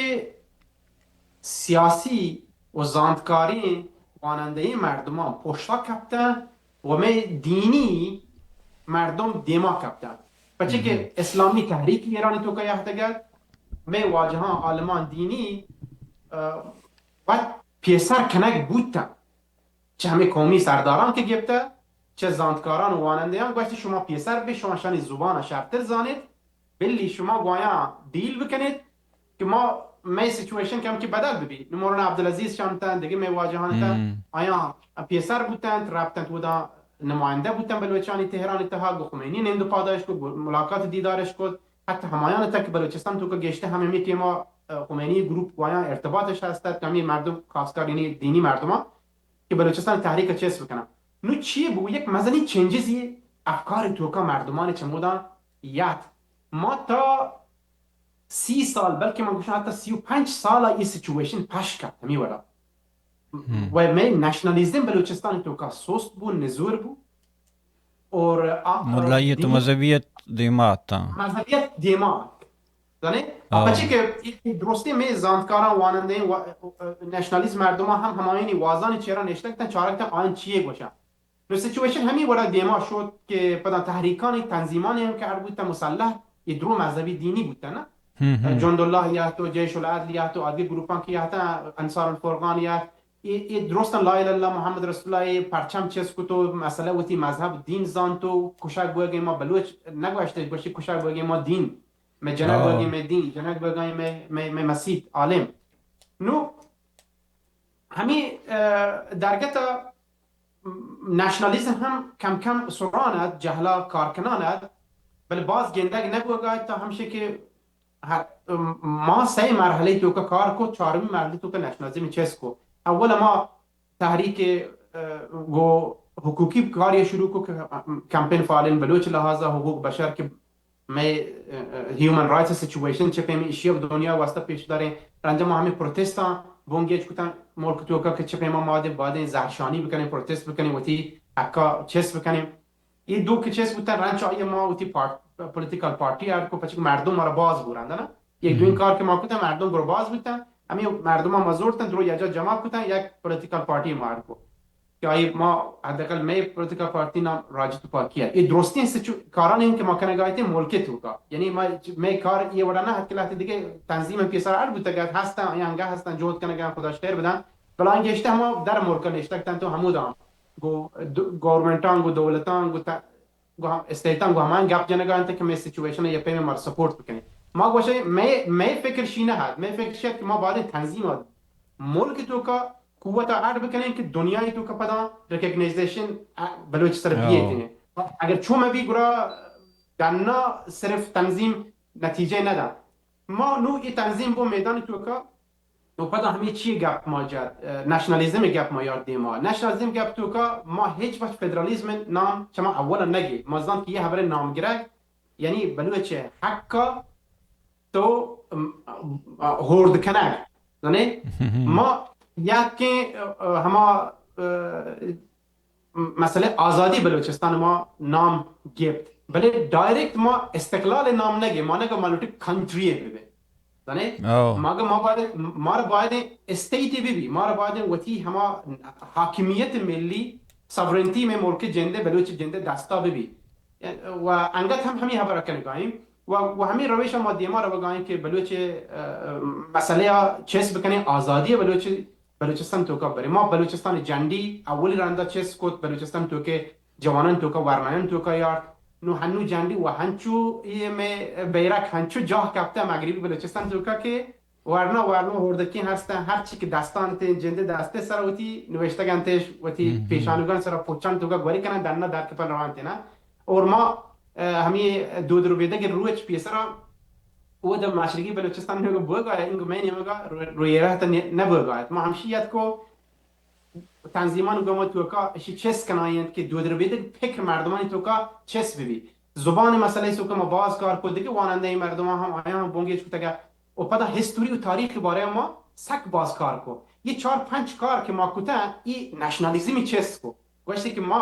سیاسی و زانتکاریں وانندہیں مردمان پشتا کپتن و مئے دینی مردم دیما کپتن، پرچے کہ اسلامی تحریک ایرانی توکا یہتگ ات، مئے واجہاں عالمان دینی، اه، وت پیسر کنگ بوتن۔ چہ ہمے قومی سرداراں کہ گپتہ، چہ زانتکاران و وانندیان گوشت، شما پیسر بے، شما شانی زبان شرتر زانیت، بلی شما گوایاں ڈیل بکنیت کہ ما، مئے سچویشن کم کہ بدل ببی۔ نو مولانا عبدالعزیز شانتن، دگہ مئے واجہان تن، آیاں پیسر بوتنت، رپتنت ودا نمائندہ بوتن بلوچانی تہران تہا، گو خمینی نند و پاداش کو، گو ملاقات دیدارش کو، حتی ہمایان تک کہ بلوچستان تو کہ گشتہ ہم ہمیں ٹیما، اه، خمینی گروپ گوایاں ارتباطش ہست، ہمیں مردم خاص کر یعنی دینی مردمان کہ بلوچستان تحریک چست بکنن۔ نو چی بو؟ یک مزنی چینجزی افکار توکا مردمان چمودان یات. ما تا سی سال، بلکہ من گوشاں حتی سی و پنچ سال ای سیچویشن پش کپت ہمی وڑا. و مئے نیشنلزم بلوچستان توکا سست بو، نزور بو. اور آ، آ، ملائیت و دیگہ مذہبیت دیما آتاں. مذہبیت دیما آت. زانے؟ آ، پچے کہ ای، ای درستی مئے زانتکاراں وانندیں و، نیشنلزم مردماں ہم ہمایانی وازانی چیرا نشتگتن، چارگتن آن چیے گوشاں. نو سیچویشن ہمی وڑا دیما شد کہ پدا تحریکانی تنظیمانی ہم کہ اڑ بوتن مسلح، یہ درو مذہبی دینی بوتن نا. جند اللہ یات و جیش العدل یات و آدگہ گروپاں کہ یاتن، انصار الفرقان یات، ای، ای درستاں لا الہ الا اللہ محمد رسول اللہ ای پرچم چست کت و مسئلہ وتی مذہب دین زانت و کشگ بوگیں ما بلوچ نگوشتے، گوشتی کشگ بوگیں ما دین، مئے جنگ بوگیں مئے دین، جنگ بوگیں مئے، مئے، مئے مسیت، عالم. نو ہمی، اه، درگت ء نیشنلزم ہم کم کم سران ات، جہلا کار کنان ات، بلے باز گندگ نہ بوگ ء ات تا ہمشی کہ ہر، ما سئے مرحلہ توکا کار کو، چارمی مرحلہ توکا نیشنلزم چست کو. اول ما تحریک، اه، گو حقوقی کاری شروع کو کہ کمپین فعالین بلوچ لحاظ حقوق بشر کہ مئے، اه، اه، ہیومن رائٹس سچویشن چہ پیمیں ایشی ء دنیا واسطہ پیش داریں. رنجا ما ہمیں پروٹسٹاں بنگیج کتن ملک توکا کہ چہ پیما ما دے بادیں زہرشانی بکنیں، پروٹسٹ بکنیں، وتی حقا چست بکنیں. یہ دو کہ چست بوتن، رنچ آئی ما وتی پارٹ-، پولیٹیکل پارٹی ایڈ کو، پچک مردم مارا باز بورند نا. یک دوین کار کہ ما کتن، مردم گرو باز بوتن، ہمیں مردم ما زورتن، درو یک جا جمع کتن، یک پولیٹیکل پارٹی ما ایڈ کو. کہ آئی ما حداقل مئے پولیٹیکل پارٹی نام راج تپاکی ات. یہ درستیں سچو-، کارانی ہم کہ ما کنگا اتیں ملک توکا. یعنی ما، مئے کار یہ وڑا نہ ات کہ لہتے دیگہ تنظیم پیسر اڑ بوتگ ات، ہستن، یا انگا ہستن، جہد کنگا، خدا شر بدن. بلان گیشتہ ہما در ملک نشتگ تن تو ہمودا گو دو-، گورنمنٹاں، گو دولتاں، گو تا-، گو ہم استیتاں، گو ہمان گپ جنگا انت کہ مئے سچویشن یا پیمیں مار سپورٹ بکنیں. ما گوشے مئے، مئے فکر شی نہ ات، مئے فکر شی ات کہ ما بارے تنظیم ات ملک توکا قوت ء اڈ بکنیں کہ دنیای توکا پدا ریکگنائزیشن بلوچ سر بیت. اگر چو مہ بی گڑا ڈنا صرف تنظیم نتیجہ نہ دا. ما نو ای تنظیم بو میدان توکا، نو پدا ہمیں چی گپ ما جات، اه، نیشنلزم گپ ما یار دیما. نیشنلزم گپ توکا ما ہچ وقت فدرالیزم نام چما اولا نگی. ما زان کہ یہ ہبر نام گرگ یعنی بلوچ حق تو، ام، ام، ہورد کنگ. زانے؟ ما یکیں، اه، ہما، اه، مسئلہ آزادی بلوچستان ما نام گپت، بلے ڈائریکٹ ما استقلال نام نگے، ما نگا ما لوٹی کنٹری ببے. زانے؟ ما گا ما باید، مارا باید اسٹیٹ ببی، مارا باید وتی ہما حاکمیت ملی، ساورنٹی میں ملک جندے، بلوچ جندے دستا ببی. و انگت ہم ہمی ہبرا کنگائیں. و، و ہمیں روش ما دیما روگائیں کہ بلوچ، اه، مسئلہ چست بکنیں، آزادی بلوچ، بلوچستان توکا برے. ما بلوچستان جنڈی اولی رندا چست کت، بلوچستان توکے جوانان توکا، ورنایان توکا یارت. نو ہنو جنڈی و ہنچو یہ میں بیرک ہنچو جاہ کپتا مغربی بلوچستان توکا کہ ورنا، ورنا ہوردکیں ہستن، ہر چی کہ دستان تے، جندے دستے سر وتی نوشتگ انتش، وتی پیشانگان سر پوچان توکا گوری کنن، دننا در کپن روان تینا. اور ما، اه، ہمی دود ربیدگ روچ پیسرا او در مشرقی بلوچستان میں بوگا، انگو میں نیمگا رو-، روی رہت نہ بوگا. ما ہمشی یت کو تنظیمان گوما توکا اشی چست کنائینت کہ دود ربیدگ فکر مردمانی توکا چست ببی. زبان مسئلہ سوکا ما باز کار کو، دیگه وانندہ مردمان ہم آیاں بونگیج کتگا. و پدا ہسٹوری و تاریخ بارے ما سک باز کار کو. یہ چار پنچ کار کہ ما کتا، یہ نیشنلزمی چست کو. گوشتی کہ ما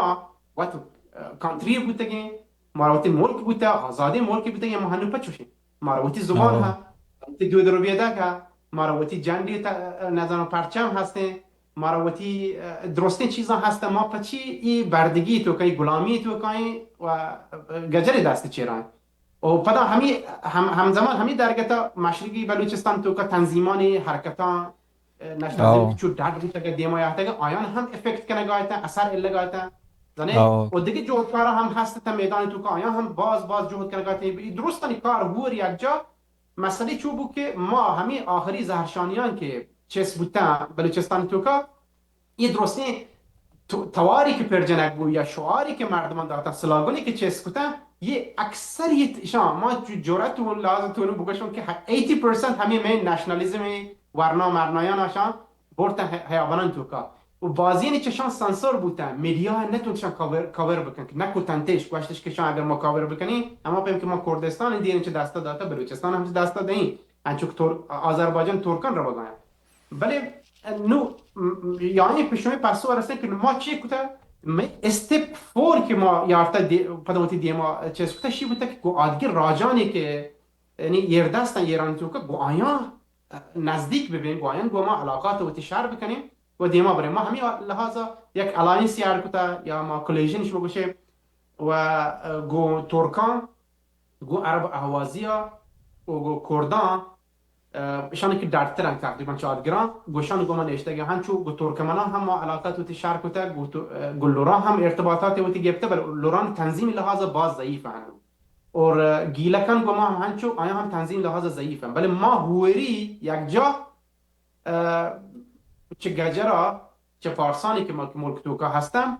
وت، اه، کنٹری بوتگیں، مارا وتی ملک بوتا، آزادی ملک بوتگیں، ما ہنو پچوشیں. مارا وتی زبان ہا، وتی دود ربیدگ ہا، مارا وتی جنڈی تا-، نزانو پرچم ہستیں، مارا وتی، اه، درستیں چیزاں ہستیں، ما پچی ای بردگی توکا، ای غلامی توکا ایں و گجر دست چیرا ایں. و پدا ہمی، ہم-، ہمزمان ہمی درگتا مشرقی بلوچستان توکا تنظیمانی حرکتاں، اه، نشناسی چو ڈاڈ بوتگ، دیما یاتگ، آیان ہم افیکٹ کنگا اتن، اثر الگا اتن. زانے؟ و دیگه جہدکارا ہم ہست تا میدان توکا، آیان ہم باز، باز جہد کنگا اتن. ای درستانی کار ہور یک جا. مسئلہ چو بو کہ ما ہمی آخری زہرشانیان کہ چست بوتن بلوچستان توکا، یہ درستیں تو-، تواری کہ پر جنگ بو یا شعاری کہ مردمان داتن، سلاگانی کہ چست کتن، یہ اکثریت اشان، ما جو جرأت و لازم تونو بگشم کہ ایٹی پرسنٹ ہمیں میں نیشنلزم ورنا مرنایان اشان برتن حی-، حیابانان توکا. و بازین چشان سانسور بوتن، میڈیا نتون چشان کاور، کاور بکن، نکوتنتش، گوشتش که شان اگر ما کاور بکنیم، اما پیم که ما کردستان دیر چه دستا داتا، بلوچستان هم چه دستا دهیم، انچو که تور-، آذربایجان ترکان رو بگایم. بله نو، م-، یعنی په شما پسو رسه که ما چی کتا، می استپ فور که ما یارتا دی-، پدوتی دیما چیز کتا شی بوتا که گو آدگی راجانی که یعنی ایردستن ایران توکا گو آیان نزدیک ببین، گو آیان گو ما علاقات وتی شر بکنیم و دیما بریم. ما همی لحاظا یک الائنسی ار کتا یا ما کلیژن شما گوشه و گو ترکان، گو عرب احوازیا و گو کردان، اه، اشان که دردترن تقریبا چه آدگران، گوشان گو ما نشتگی هنچو گو ترکمنان هم ما علاقات وتی شر کتا، گو تو-، اه، گو لوران هم ارتباطات وتی گپته، بل لوران تنظیمی لحاظا باز ضعیف هنو. اور گیلکان گو ما هم هنچو، آیا هم تنظیم لحاظ ضعیف هم، بلے ما هوری یک جا، اه، چه گجرا، چه فارسانی که ما که ملک توکا هستم،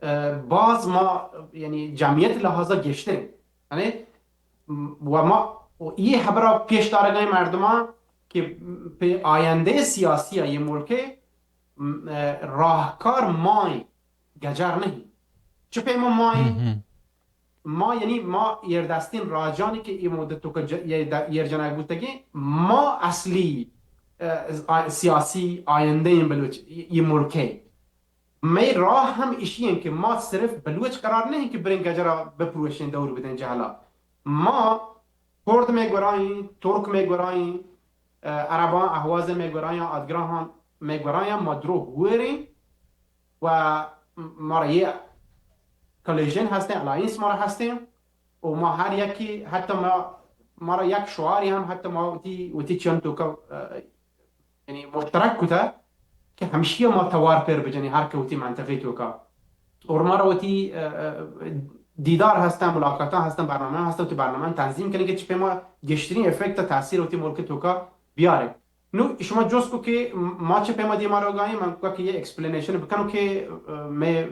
اه، باز ما، یعنی جمعیت لحاظا گشتریم. یعنی، م-، و ما و ای خبرا پیش دارگای مردمان که په آینده سیاسی ای ملک، م-، اه، راهکار مای گجر نهی. چه پیما مای ما، یعنی ما ایردستین راجانی که ای مدت تو که ج-، یه د-، ایر جنگ بوتگی، ما اصلی، اه، آ-، سیاسی آینده این بلوچ، ای، ای ملکه. می راه هم ایشی این که ما صرف بلوچ قرار نهین که برین گجرا بپروشین دور بدین جهلا. ما کرد می گرائین، ترک می گرائین، اه، عربان احواز می گرائین، آدگران هم می گرائین، ما درو هورین. و مارا یه کلیژن هستن، الائنس مارا هستن و ما هر یکی، حتی ما، مارا یک شعاری هم حتی ما وتی، وتی چند توکا، اه، یعنی مشترک کتا که همیشه ما توار پر بجنی هر که وتی منطقه توکا. اور مارا وتی، اه، اه، دیدار هستن، ملاقاتان هستن، برنامه هستن، وتی برنامه تنظیم کنی که چه ما گشترین افکت و تاثیر وتی ملک توکا بیاره. نو شما جست کو کہ ما چه پیما دیما روگائیں، من کو کہ یہ ایکسپلینیشن بکنو کہ، اه، میں،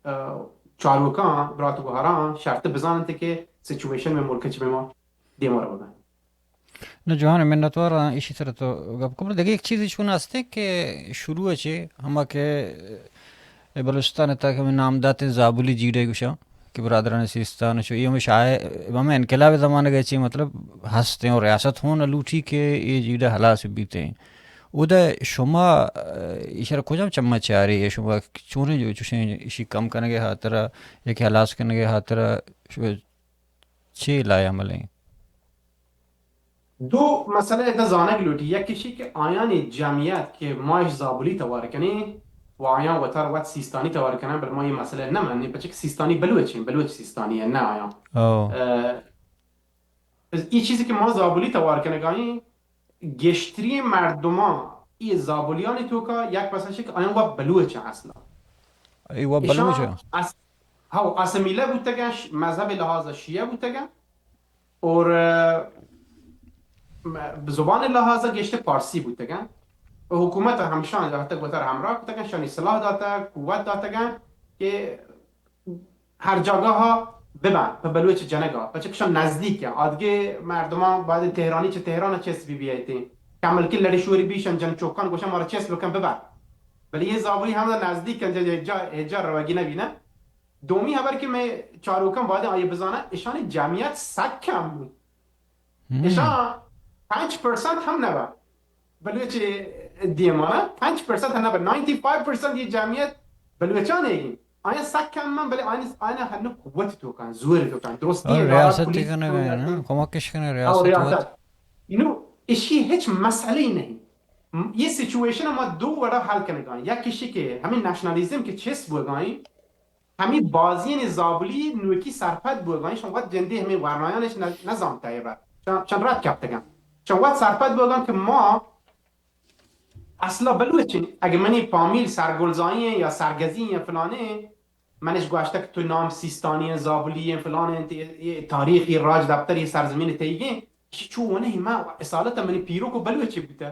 اه، چاروکاں، برات و گوہاراں شرط بزاننت کہ سچویشن میں ملک چه پیما دیما روگائیں. نہ جوان منتوار ایشی سر تو گپ کو. دگہ یک چیزی چون ہستے کہ شروع چے ہما کہ اے بلوچستان ءِ تہا کہ ہمے نام داتیں زابلی جیڑہ گوشاں کہ برادران سیستان چو، اے ہمے شاہ، ہمے انقلاب ءِ زمانگ ءَ چہ مطلب ہست ایں اور ریاست ہوں نہ لوٹی کہ اے جیڑہ ہلاس بیت ایں. اود ءَ شما، اه، ایشرا کجام چم ءَ چارے، شما چونیں جو چوشیں ایشی کم کنگ ءِ ہاترا یا کہ ہلاس کنگ ءِ ہاترا شما چے لائحہ عمل ایں؟ دو مسئلہ ادا زانگ لوٹی، یک ایشی کہ آیانی جمعیت کہ ما اش زابلی توار کنیں و آیاں وتار وت سیستانی توار کنن، بل ما یہ مسئلہ نہ منیں، پچہ کہ سیستانی بلوچ ایں، بلوچ سیستانی ایں، نہ آیاں. او. اه، ای چیزی کہ ما زابلی توار کنگائیں، گیشتری مردمان ای زابلیانی توکا یک مسئلہ کہ آیاں و بلوچ ایں اصلا. ای و بلوچ ایں؟ اس-، ہاو، اسمیلہ بوتگن، ش-، مذہب لحاظ شیعہ بوتگن. اور، اه، م-، زبان لحاظ گیشتر پارسی بوتگن. و حکومت ہمشان حتی گوتر ہمراہ کتگن، شانی سلاح داتگ، قوت داتگن کہ ہر جاگاہ ببن، پہ بلوچ جنگا، پچہ کہ شان نزدیک ایں. آدگہ مردمان باید تہرانی چہ تہران چست بی بیایتیں. کملکی لڑی شوری بیشن جن چوکان گوشن مارا چست بکن ببر. بلے یہ زابلی ہم نزدیک ایں، جا، جا، جا روگی نبی نہ. دومی ہبر کہ میں چاروکاں باید آئی بزاناں، اشانی جمعیت سک کم بو. ہم. اشاں پنچ پرسنٹ ہم نبا. بلوچ دیمانا پنچ پرسنٹ ہم نبا. نائنٹی فائیو پرسنٹ یہ جمعیت بلوچان ایگی. آیا سک کم من، بلے آیان، آیان ہنو قوت توکان، زور توکان، درستی اور ریاست کنگ نا، کمکش کنگ ریاست. ریاست. اینو اشی ہچ مسئلہ نہیں. م-، یہ سچویشن ما دو وڑا حل کنگائیں. یک اشی کہ ہمیں نیشنلزم کہ چست بوگائیں، ہمے بازین زابلی نوکی سرپد بوگاں، شان وت جندے ہمے ورنایانش نہ، نزانتہ اے بر. چن، چن رد کپتگاں. چن وت سرپد بوگاں کہ ما اصلا بلوچیں، اگہ منی پامیل سرگلزائی ایں یا سرگزی ایں فلانے، منش گوشتہ کہ تو نام سیستانی ایں، زابلی ایں، فلان ایں، تی-، اے تاریخ، اے راج دپتر، اے سرزمین تئیگیں، چی چو نہیں، ما اصالتا منی پیروک و بلوچی بوتہ.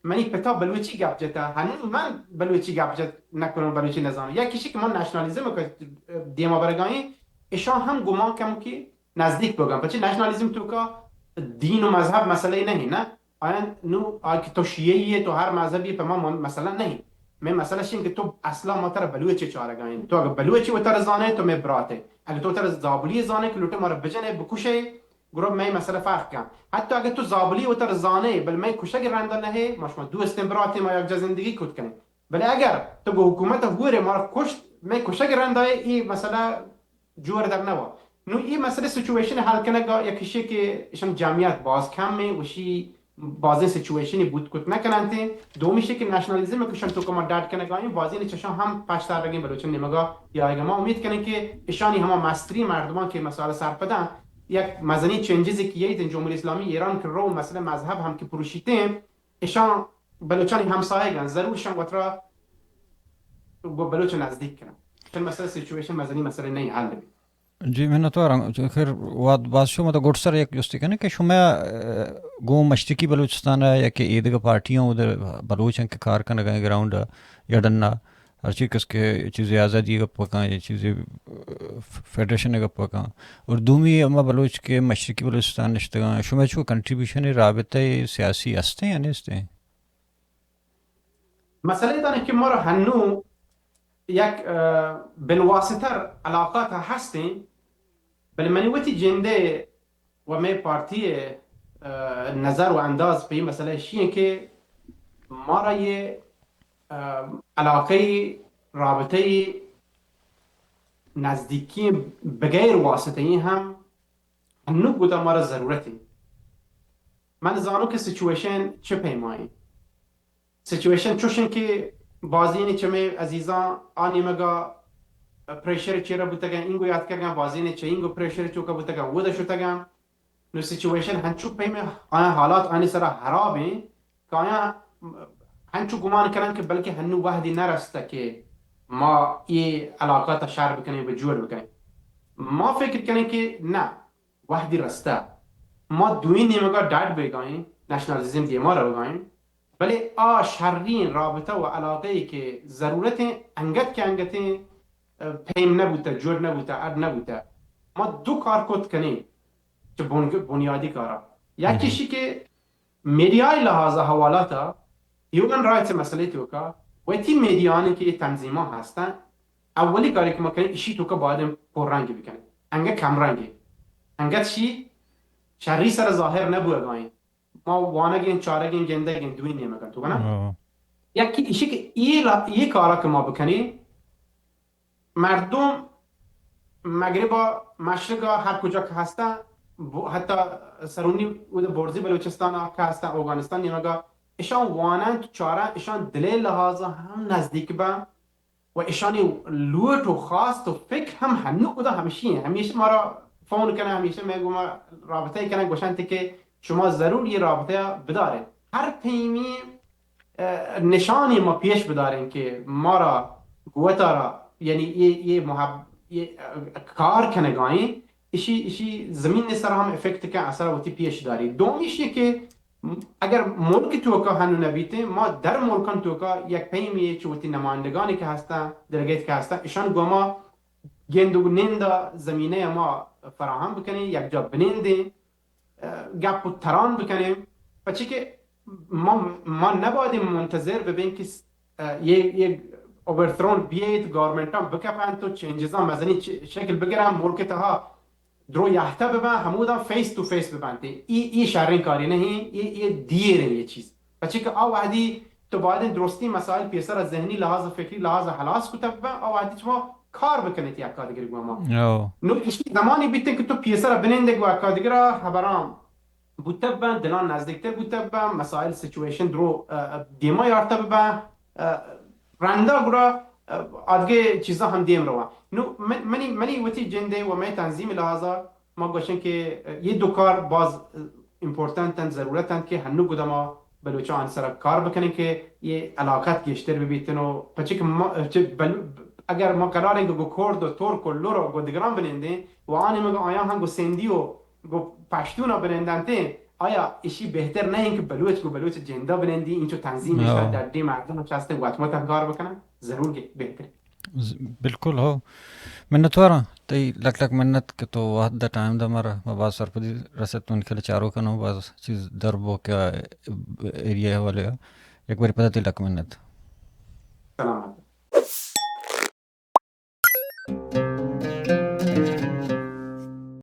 منی پتا بلوچی گپ جتا، ہنو من بلوچی گپ جت نکنم، بلوچی نزانم. یا کسی کہ من نیشنالیزم کو دیما برگائیں، اشان ہم گمان کم کہ نزدیک بگم. پچہ نیشنالیزم توکا دین و مذہب مسئلہ نہیں، نہ؟ آیان نو آ کہ تو شیعی ئے، تو ہر مذہبی، پہ ما م-، مسئلہ نہیں. مئے مسئلہ شین کہ تو اصلا ما ترا بلوچی چارگائیں، تو اگر بلوچی وتر زانے تو مئے براتے، اگر تو ترا زابلی زانے کہ لوٹے مارا بجنے بکشے، گروہ مئے مسئلہ فرق کن. حتی اگر تو زابلی وتر زانے بل مئے کشگ رندا نہ، ما شما دوستیں براتے، ما یک جا زندگی کت کنیں. بلے اگر تو گو حکومت ہورے مارا کشت، مئے کشگ رندا، ای مسئلہ جوڑ در نوا. نو ای مسئلہ سچویشن حل کنگا یک ایشی کہ اشان جمعیت باز کم ہے، وشی بازیں سچویشنی بوت کت نہ کننت. دومی ایشی کہ نیشنلزم کہ اشان تو کما ڈاٹ کنگا، این بازیں چشان ہم پشت آرگیں بلوچن نیمگا یا اگہ ما امید کنیں کہ اشانی ہما مستری مردمان کہ مسائل سرپدن یک مزنی چینجز کی ییت جمہوری اسلامی ایران کہ رو مسئلہ مذہب ہم کہ پروشیتیں، اشان بلوچانی ہمسایگن، ضرور اشان وترا گو بلوچ نزدیک کنن. چون مسئلہ سچویشن مزنی مسئلہ نہیں حل بی. جی، منتوارم. خیر، واد باز شو، مطلب، گڈ سر یک جستی کنیں کہ شما، اه، گوں مشرقی بلوچستان ء یا کہ ایدگہ پارٹیاں ادھر بلوچ ہیں کہ کار کنگ ء گراؤنڈ ء یا ڈن ء، ہرچی کس کہ چیزے آزادی گپ کن یا چیزے، اه، فیڈریشن گپ کن، اور دومی ہما بلوچ کہ مشرقی بلوچستان نشتگاں، شما چو کنٹریبیوشن رابطہ سیاسی ہستیں یا نیستیں؟ مسئلہ دانے کہ مارا ہنو یک، اه، بالواسطہ علاقات ہستیں، بلے منی وتی جندے و مئے پارٹی، اه، نظر و انداز پہ یہ مسئلہ اشی ہیں کہ مارا یہ، اه، علاقے رابطے نزدیکی بغیر واسطے ہم ہنو گودا مارا ضرورت ہے. من زانو کہ سچویشن چہ پیمائیں. سچویشن چوشن کہ بازین چمے عزیزاں آ نیمگا پریشر چیرا بوتگن، اینگو یاتکگن، بازین چہ اینگو پریشر چوکا بوتگن، ودا شتگن. نو سچویشن ہنچو پیمیں، آیاں حالات آنی سرا حراب ہیں کہ آیاں ہنچو گمان کنن کہ بلکہ ہنو وحدی نہ رستہ کہ ما یہ علاقہ تا شر بکنیں و جوڑ بکنیں. ما فکر کنیں کہ نہ، وحدی رستہ. ما دوئیں نیمگا ڈڈ بیگائیں، نیشنلزم دیما روگائیں، بلے آ شرین رابطہ و علاقہ ای کہ ضرورتیں انگت کہ انگتیں، اه، پیم نہ بوتا، جوڑ نہ بوتا، اڈ نہ بوتا. ما دو کار کت کنیں چہ بن-، بنیادی کارا. یکی شی کہ میڈیای لحاظ حوالاتا ہیومن رائٹس مسئلے توکا وتی میڈیانی کہ یہ تنظیماں ہستن، اولی کاری کہ ما کنیں اشی توکا باید پررنگ بکنیں، انگہ کم رنگی، انگت شی شری سر ظاہر نہ بوگائیں. ما وانگیں، چارگیں، گندگیں دوی نیمگن تو کنا. یکی اشی کہ یہ را-، یہ کارا کہ ما بکنیں، مردم مغرب ء مشرق ء ہر کجا کہ ہستن، ب-، حتی سرونی اود برزی بلوچستان ء کہ ہستن، اوگانستان نیمگا، اشان وانن تو چارن، اشان دلے لحاظ ہم نزدیک بن و اشانی لوٹ و خواست و فکر ہم ہنو ادا ہمشی ہیں. ہمیشہ مارا فون کنن، ہمیشہ میں گوما رابطہ کنن، گوشن کہ شما ضرور یہ رابطہ بداریں. ہر پیمی اه، نشانی ما پیش بداریں کہ مارا گوتارا، یعنی یہ، یہ محب-، یہ، اه، کار کنگائیں، اشی، اشی زمین سر ہم افیکٹ کن اثر وتی پیش داری. دومی شی کہ اگر ملک توکا ہنو نبیتیں، ما در ملکان توکا یک پیمی چو وتی نمائندگانی کہ ہستن، ڈیلیگیٹ کہ ہستن، اشان گوما گند و نند زمینہ ما فراہم بکنیں، یک جا بنندیں، اه، گپ و تران بکنیں، پچی کہ ما، ما نباید منتظر ببین کہ س-، اه، یہ، یہ اوورثرون بیت، گورنمنٹاں بکپن تو چینجزاں مزنی چ-، شکل بگرن، ملک تہا درو یہتہ ببن، ہموداں فیس ٹو فیس ببن. ای، ای شرین کاری نہیں، ای، ای دیر ہیں یہ چیز. پچی کہ آ وحدی تو باید درستی مسائل پیسر از ذہنی لحاظ و فکری لحاظ ہلاس کتہ ببن، آ وحدی شما کار بکنیت یک آ دگر گوما. نو اشی زمانی بیتن کہ تو پیسر بنندے گو یک آ دگر خبران بوتہ ببن، دلان نزدیکتر بوتہ ببن، مسائل سچویشن درو، اه، اه، دیما یارتہ ببن، اه، رندا گڑا، اه، آدگہ چیزا ہم دیم روان. نو من-، منی، منی وتی جندے و مئے تنظیم لحاظا ما گوشن کہ یہ دو کار باز امپورٹنٹ انت، ضرورت انت کہ ہنو گدما بلوچان سرا کار بکنن کہ یہ علاقت گیشتر ببیتن و پچک ما، چہ بل-، اگر ما قراریں کہ گو کرد و ترک و لر و گو دگران بنندیں و آنی مگو آیاں ہم گو سندھی و گو پشتون بنندنتیں، آیا اشی بہتر نہ انت کہ بلوچ گو بلوچ جندا بنندی، انچو تنظیم اشتر ڈڈی مردم چستیں وت مت کار بکنن؟ ضرور کہ بہتر. ز-، بالکل ہو. منتواراں تئی لک لک منت کہ تو وہد دا ٹائم دا مارا، ما باز سرپدی رست تو انکل چارو کنو، باز چیز در بو کہ ایریا حوالے آ. یک باری پدا تئی لک منت. سلامت۔